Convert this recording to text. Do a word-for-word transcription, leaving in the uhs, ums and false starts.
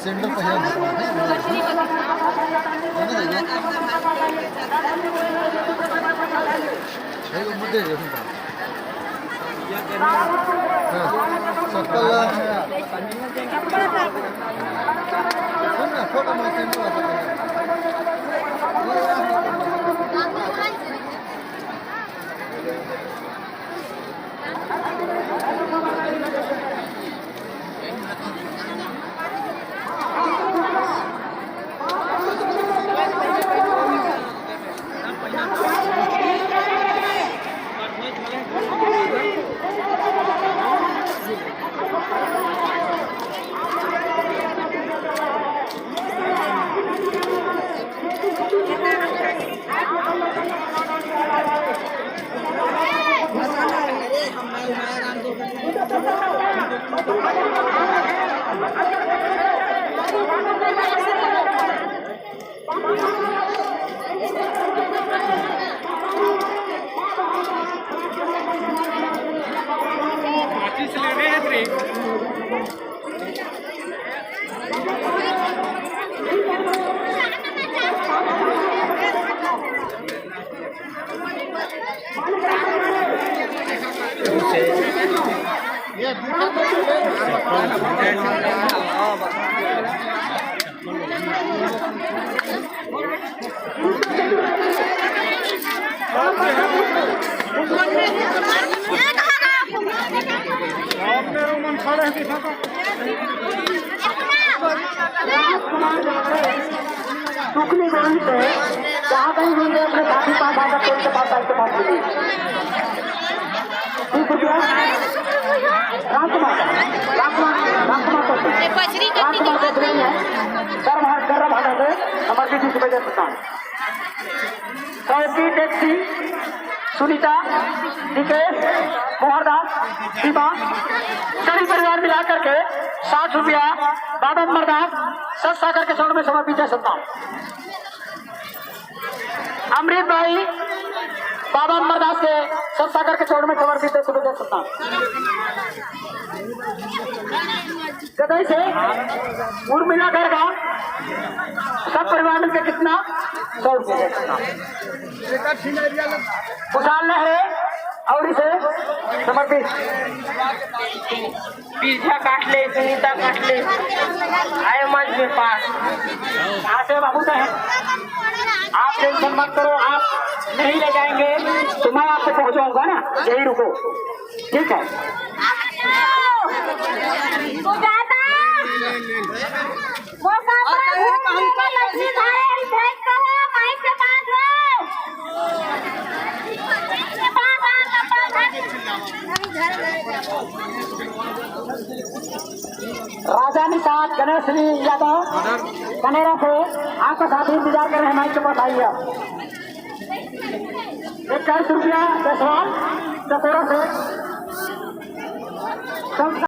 Centre पे है। है ना भैया? भाई, वो मुद्दे देखो। हाँ, चप्पल ला। सुन ना, फोटो में सेंटर वाला। सुखनी गोविंद है, जहाँ कहीं घूम रहे अपने साथी पाँच हजार कोई के पास जाके पहुँच गए। बीस रुपया। रामकुमार, रामकुमार, रामकुमार को दे। ए, बजरी कति रामकुमार को दे। गर्भ, गर्भ भागा से हमारे बीस रुपये दे सकता हूँ। सौंपी टैक्सी, सुनीता, दीपेश, मोहरदास, सीमा, सभी परिवार मिला करके साठ रुपया बाबा अमरदास सत सागर के चरण में समर्पित है। सत्ता अमृत भाई बाबा अमरदास के सत सागर के चरण में समर्पित है। सुबह सत्ता। गदई से उर्मिला गर्ग, सब परिवार मिलकर कितना? सौ रुपये। खुशहाल लहरे और इसे समर्पित। पीछा काट ले, सुनीता काट ले, आए मंच में पास। आते बाबू तो है, आप टेंशन मत करो, आप नहीं ले जाएंगे तो मैं आपको पहुंचाऊंगा ना, यही रुको। ठीक है। सुजाता, वो सब और कहीं है, कहीं तो लक्ष्मी धारे, अभी भेज दो, माइक के पास हो। माइक के पास आ, के पास आ। राजा निषाद गणेश श्री यादव कनेरा से आपका साथी इंतजार कर रहे हैं, माइक के पास आइए आप। इक्कीस रुपया जायसवाल चकोरा से।